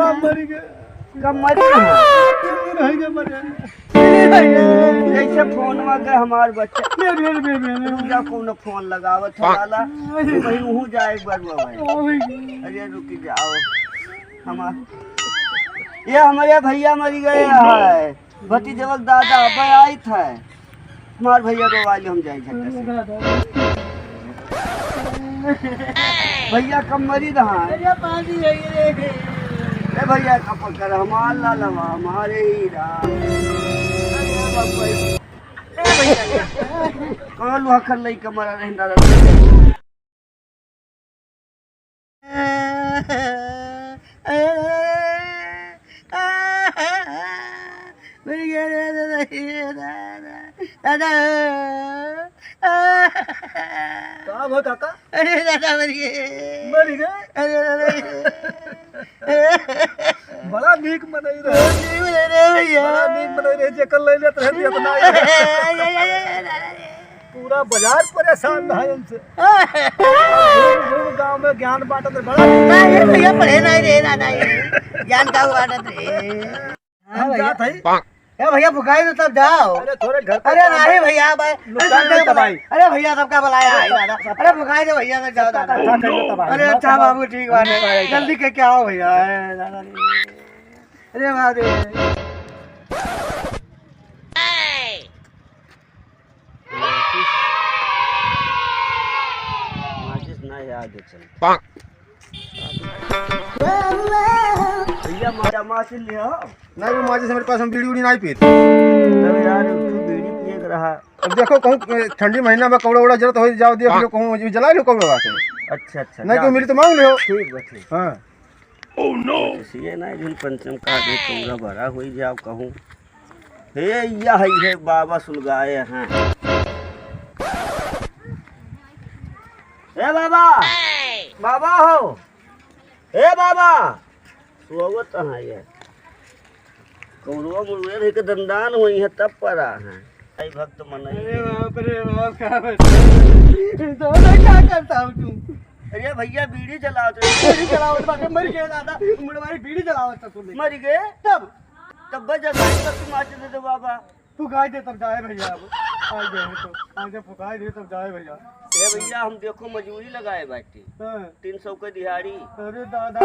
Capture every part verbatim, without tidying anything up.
कब मरी गए? कब मरी रहा? तीन दिन हो गए मरे। जैसे फोन में गए हमार बच्चा। ले, ले, ले, ले, ले। रुक जा, कौनो फोन लगावत है लाला। भाई, वहू जाए एक बार वो भाई। अरे रुक जाओ। हमार, ये हमारे भैया मरी गए हैं। भतीजवक दादा अबे आइत है। हमार भैया रोवाइल, हम जाई झट से। भैया कब मरी रहा है? अरे पानी है ये रे। ए भैया का पकड़ हमार लालवा, हमारे हीरा। अरे बाप रे। ए भैया, कौन लोहा कर लई कमरा रहे दादा? दादा। का भा काका? अरे दादा, मर गए। मर गए? अरे दादा। बड़ा नीक मनई रहे। नीक मनई रहे भैया। बड़ा नीक मनई रहे, जेकर ले लेत रहे, देत ना। अरे, अरे, अरे, अरे, अरे। पूरा बाजार परेशान रहा इनसे। घूम, घूम गाँव में ज्ञान बांटत रहे, बड़ा नहीं रे भैया, पढ़े नहीं रे दादा, ये ज्ञान का बांटत रहे। हाँ हम भैया। जात हई। ए भैया, फुकाई दे तब जाओ। अरे थोड़े घर पे अरे काम नहीं है। भैया, भाई। नुकसान अरे नहीं तबाही। अरे भैया, सबका बुलाया है दादा। अरे फुकाई दे भैया, तब जाओ दादा। अच्छा, चलो तबाही। अरे अच्छा बाबू, ठीक बात है। जल्दी के क्या हो भैया? अरे दादा रे। अरे बाप रे। माचिस, माचिस ना है, आगे चल। भैया, मा-, माचिस ले आओ। नहीं, वो माचिस हमारे पास, हम बीड़ी उड़ी नहीं पीते। अरे यार, तू बीड़ी पिए के रहा। अब देखो, कहूँ, ए, ठंडी महीना में कौड़ा उड़ा जरूरत हो जाओ, देख लो, कहूँ जला लो कौड़ा से। अच्छा, अच्छा, नहीं, जाओ। कोई मिली तो मांग लियो। ठीक बा, ठीक। हाँ। Oh no! इसलिए ना, जिन पंचम का भी कौड़ा भरा हुई जाओ कहूँ। हे, यह है, हे बाबा सुलगाए हैं। हे बाबा, बाबा हो, हे बाबा, सोवत हैं ये। कौड़वा मुड़वे रहे के दंदान हुई है, तब परा हैं। आई भक्त मनई। अरे बाप रे बाप, का बता? दादा, का करता हो तू? अरे भैया, बीड़ी जलावत रहे। बीड़ी जलावत बाटे, मर गया दादा। मुड़वारी बीड़ी जलावत था तू। मर गए? तब? तब बजा भाई, तब तुम आते दे दो बाबा। फुकाई दे तब जाए भैया अब। आ गए हैं तो। आज जब फुकाई दे तब जाए भैया। ए भैया, हम देखो मजूरी लगाए बाटी। हाँ। तीन सौ के दिहाड़ी। अरे दादा।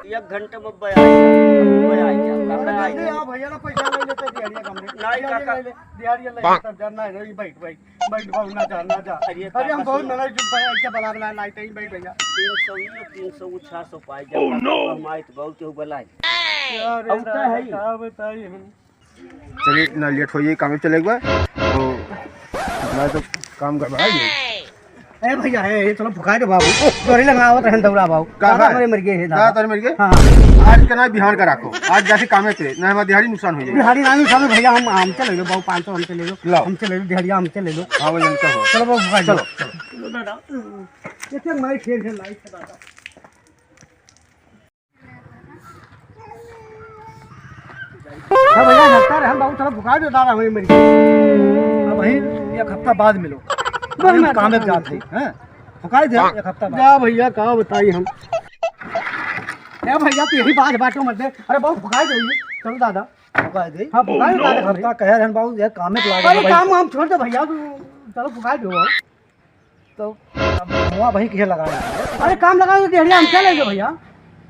एक घंटे में बया, बया जा, अरे काका, आ जल्दी जा। आओ भैया, ना पैसा ले लेते दिहाड़िया कम रे। नहीं दिहाड़िया काका। ले ले, दिहाड़िया ले ले, तब जा, ना, नहीं, बैठ, बैठ, बैठ बाबू, ना जा, ना जा। अरे अरे हम काका बहुत सुनो। मेहनत जो बना, इतना बना, बना, लाइट ही बैठ भैया। तीन सौ ही, तीन सौ को छह सौ पाई जा। Oh no! हम आए तो बहुत केहू बुलाए। अरे अब तो दादा, है ही। का बताई हम? चलिए, ना लेट होइए, काम पे चले एक बार। तो मैं तो काम गड़बड़ा गया। ए भैया, ए, ए, चलो फुकाई दे बाबू। ओ, तोरी लंगावत रहन दौड़ा बाबू। का दादा है? हमारे मर गए हैं का दादा। तोरे मर गए? हाँ। आज का ना बिहान का रखो, आज जाके कामे पे, ना हमारे दिहाड़ी नुकसान हो जाए। दिहाड़ी ना नुकसान हो भैया, हम, हमसे ले लो बाबू, पाँच सौ हमसे ले लो। लाओ। हमसे ले लो, दिहाड़िया हमसे ले लो। हाँ, वो लंका हो। चलो बाबू, फुकाई दो। चलो। चलो दादा। ये चल, मैं खेल खेल लाई दादा। हाँ भैया, लगता रहे हम बाबू, चलो फुकाई दे दादा, हमें मर गए। अब वहीं एक हफ्ता बाद मिलो। बस अभी मैं काम में जात है, हैं? फुकाई दे एक हफ्ता बाद। जा भैया, का बताई हम। ए भैया, तू यही बात बाटो मत दे। अरे बाबू, फुकाई दे, चलो दादा। फुकाई दे? हाँ, फुकाई दे दादा। एक हफ्ता कहे रहन बाबू, यार काम में तो लागे अरे भाई। काम हम छोड़ दे भैया, तू चलो फुकाई दे बाबू। तो अब हुआ वहीं किसे लगाए? अरे काम लगाए तो दिहाड़िया हमसे ले लो भैया।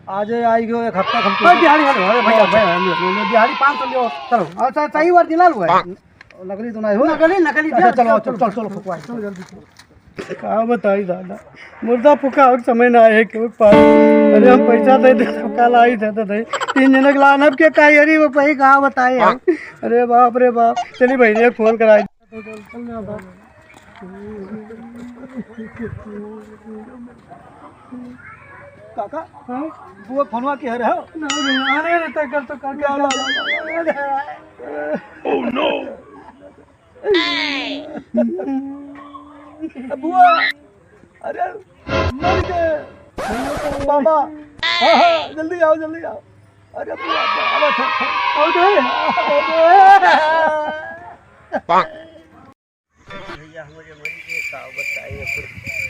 आज आई गयो एक हफ्ता हम अरे दिहाड़ी वाले, अरे भैया, भैया, भैया, भैया, दिहाड़ी पाँच सौ लियो। चलो। अच्छा, सही original हुआ है। नकली तो नहीं हो? नकली, नकली, अच्छा, दिहाड़ी, चलो, चलो, चलो, चलो, चलो, फुकवाई। चलो जल्दी चलो। का बताई दादा, मुर्दा फुका और समय ना आए के पास। अरे हम पैसा दे दे, सब काल आई थे, दे दे। तीन जने के लानब के काई, अरे वो भाई का बताए हम। अरे बाप रे बाप, चलिए भाई, एक फोन कराई। काका, हाँ? बुआ फोनवा की है रे हो? ना, ना, अरे, अरे, तक कर तो कर, ला, ला, ला, ला, ला। Oh no! बुआ, अरे, मर गए। बाबा, हाँ, हाँ, जल्दी आओ, जल्दी आओ। अरे बुआ, बाबा, थक, थक। आओ तो है। भैया, हमारे मरी के का बताई, अपन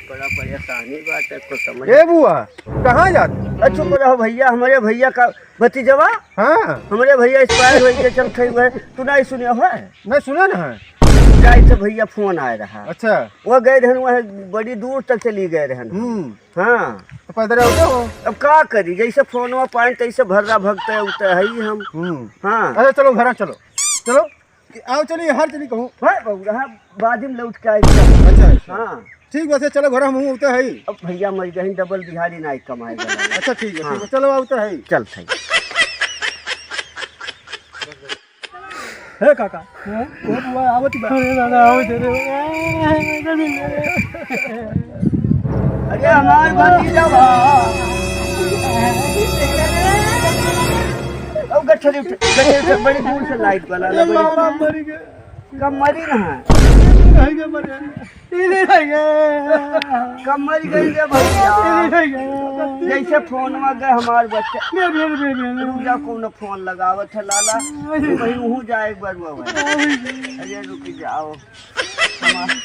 बड़ा परेशानी बाटे, कुछ समझ ए बुआ, कहाँ जात? अरे चुप रहो भइया, हमरे भइया का भतीजवा। हाँ। हमरे भइया expire होइ के चलत हुए, तू नाहीं सुन्यो है? नाहीं सुन्यो न है। जाइत भइया फोन आए रहा। अच्छा। वो गए रहन, वह बड़ी दूर तक चली गए रहन। हम्म। हाँ। तो पैदल आवत हो? अब का करी, जैसे फोनवा पाएन तैसे भर्रा भगते उते हई हम। हम्म। हाँ। अच्छा चलो घरा चलो, चलो। कि आओ चलिए, हर चली कहूँ। हाँ, बउरहा, हाँ, बाद में लौट के आए। अच्छा, अच्छा। हाँ। ठीक बा, से चलो घर, हम उते हई। अब भइया मर गए, डबल दिहाड़ी नाहीं कमाए वाला। अच्छा, ठीक है, हाँ। ठीक है, चलो, उते हई। चल, ठीक। हे काका, हाँ? ओ बुआ, आवत बा। अरे दादा, आवत रे। अरे हमार भतीजा बा। ओ गठरी उठ, गठरी उठ, बड़ी दूर से लाइट वाला, अरे बड़ी बाबा, मर गए। कम मरी ना है। नहीं गए, मर गए। कम मरी गई रे भइया। नहीं गए। जैसे फोन में गए हमार बच्चा। नहीं, नहीं, नहीं, नहीं, नहीं। रुक जा, कौनो फोन लगावत है लाला। नहीं। वही उहू जाए एक बार वो है। नहीं। अरे रुक जाओ। हमार-,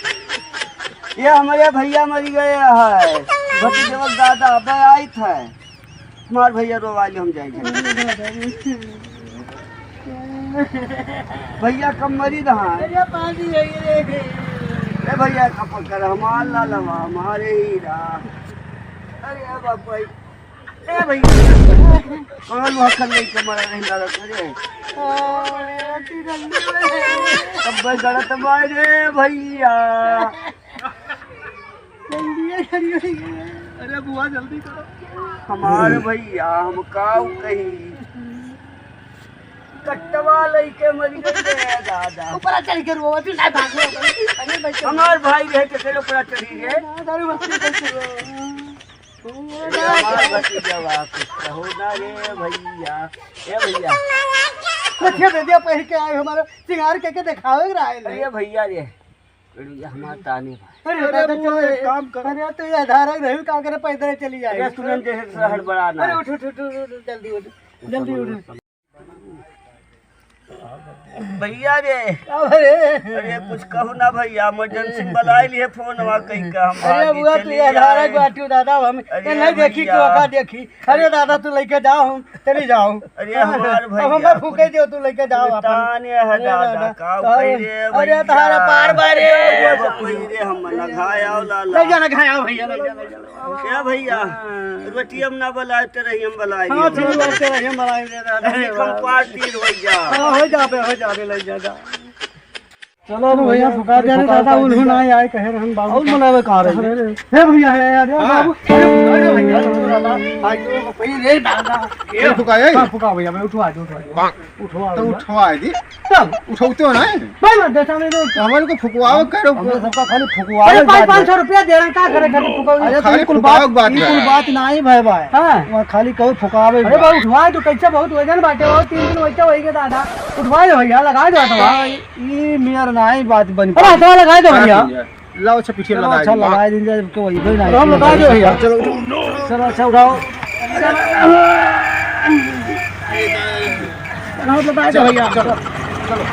ये हमरे भइया मरी गए है। भतीजवा दादा, अब आइत है। हमार भइया रोवाइल, हम जाई घर। भइया कम मरी रहा है। अरे पानी है रे। ए भइया का पकड़ हमार लालवा, हमारे हीरा। अरे बाप भाई। ए भइया। कौन वहाँ कर नहीं कमरा नहीं लगा करे। तब भाई गलत भाई रे भइया। अरे बुआ, जल्दी करो। हमार भइया, हम काऊ कही। कट्टवा लइके मर गई रे दादा। ऊपर चढ़ के रोवा, तू ना भाग लो। अरे भाई, हमार भाई रहे के चलो ऊपर चढ़ी रे। दारू मस्ती करके रो। अरे हमार भतीजवा, कुछ कहो ना रे भइया। ए भइया। कुछ ये दे दिया, पहन के आए, हमारा सिंगार के, के दिखावे के रहा है। अरे भइया रे। अरे, ये हमार ताने भाई। अरे, अरे, दादा, बुआ, चल, एक काम कर। अरे, तो ये आधार है, नहीं, का करे, पैदल चली जाए। अरे, सुनन जैसे से हड़बड़ा ना। अरे, उठ, उठ, उठ, उठ, उठ, जल्दी उठ, जल्दी उठ। भइया रे। अरे। अरे, कुछ कहू ना भइया, emergency में बुलाए लिए फोन वहाँ कहीं का, हम अरे, भागी बुआ, तू चली ये आधार है, आए। बाटू दादा, हम अरे, ये नहीं देखी, भइया। क्यों का देखी? अरे दादा, तू लइके जाओ, हम चली जाओ। अरे हमार अब भइया, हमें फूके दियो, तू लइके जाओ अपन। ताने है अरे दादा, दादा, का का उठाई रे अरे भइया? तारा पार बारे। अरे बाप रे, हम ना घाया लाला। लइ जा ना, घाया भइया, लइ जा, लइ जा। क्या भइया? हाँ। रोटी हम ना बलाए, ते रही हम बलाए हाँ, रे। ठीक बात है, हम बलाए रे दादा। अरे कम पार्टी हो जा। हाँ, हो जाबे, हो जाबे, लइ जा, जा। चलो ना भइया, फुका दे रे दादा, उल्हू ना आए, कहे रहन बाबू और का। मनावे कहाँ रहे? अरे रे, हे भइया, हे यार, हाँ। बाबू। अरे भइया, अरे दादा, आज तो कोई रे दादा। ये फुका है? हाँ, फुका भइया, मैं उठवा दो, उठवा दो। उठवा तो भइया। उठवा दे। चल। उठौते हो ना? भाई, मत देता मैं तो। तो हमारे को फुकवावे करो। हमरे सबका खाली फुकवावे अरे, पाँच, बात है। पाँच सौ रुपया दे रहे हैं, का करे खातिर फुकावे? अरे, खाली कुल फुकवावे बात, बात ये है। कुल बात ना ही भाई, भाई। हाँ। वहाँ खाली कहो फुकवावे अरे बात। भाई, उठवाए तो कैसे बहुत वजन बाटे, बहुत तीन दिन वैसे होइगे दादा। उठवाए दो भइया, लगाए दो हाथवा। हाँ, ई मेर नाई बात बनी अरे पाई। हाथवा लगाए दो भइया। लाओ, अच्छा, पीछे चलो, लगा अच्छा, दी। लगाए दिन जाए, तो वही भाई ना हम लगा दो भइया। चलो, उठो। चलो, अच्छा, उठाओ। चलो, लगा दो भइया। चलो, चलो।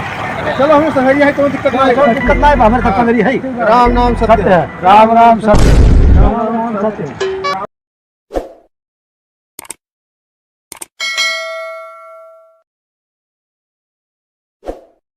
चलो, हम संगरिया है, कोई दिक्कत ना है। कोई दिक्कत ना है, हमारे साथ संगरिया है। राम नाम सत्य है। राम नाम सत्य। राम नाम सत्य।